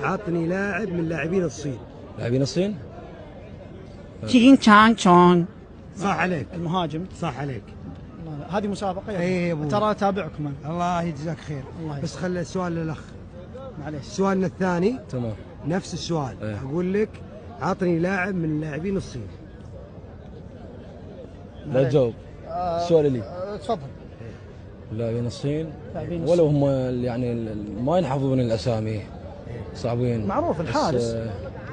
عطني لاعب من لاعبين الصين. لاعبين الصين؟ تشين تشان تشون. صح عليك. المهاجم. صح عليك. هذه مسابقة يا ابو ترى اتابعكم انا. الله يجزاك خير. بس خلي السؤال للاخ. معليش. سؤالنا الثاني تمام نفس السؤال. اقول لك عطني لاعب من لاعبين الصين. لا تجاوب. السؤال لي. تفضل. لاعبين الصين ولو هم يعني ما ينحفظون الاسامي صعبين. معروف الحارس.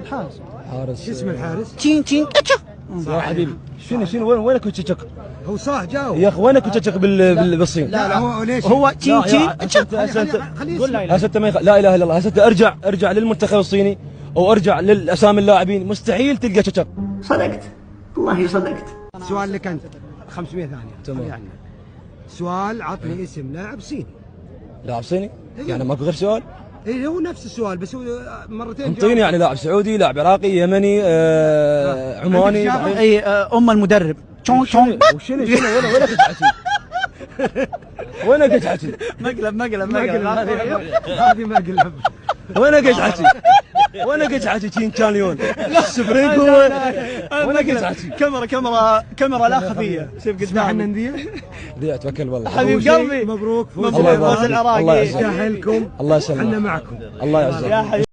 الحارس. حارس. شو اسم الحارس؟ تشين تشين تشو. يا حبيبي شنو وينك وتشك؟ هو صح جاوب يا اخي وينك وتشك بالصين؟ لا هو ليش؟ هو تشين تشين تشو. هسه لا اله الا الله. هسه ارجع للمنتخب الصيني او ارجع للاسامي اللاعبين مستحيل تلقى تشك. صدقت والله صدقت. سؤال لك انت 500 ثانية. تمام. يعني سؤال عطني اسم لاعب صيني. لاعب صيني؟ يعني ماكو غير سؤال؟ اي هو نفس السؤال بس هو مرتين. انطيني يعني لاعب سعودي، لاعب عراقي، يمني، عماني. اي المدرب. تشون تشون. وشنو وينك تحكي؟ وينك تحكي؟ مقلب هذه مقلب. وينك تحكي؟ وينك تحكي تشين كان ليون؟ سبرينج وينك تحكي؟ كاميرا لا خفيه. شوف احنا نذيع. ذيع توكل والله. حبيب قلبي مبروك فوز العراقي. يستاهلكم. الله يسلمك. احنا معكم. الله يعزك.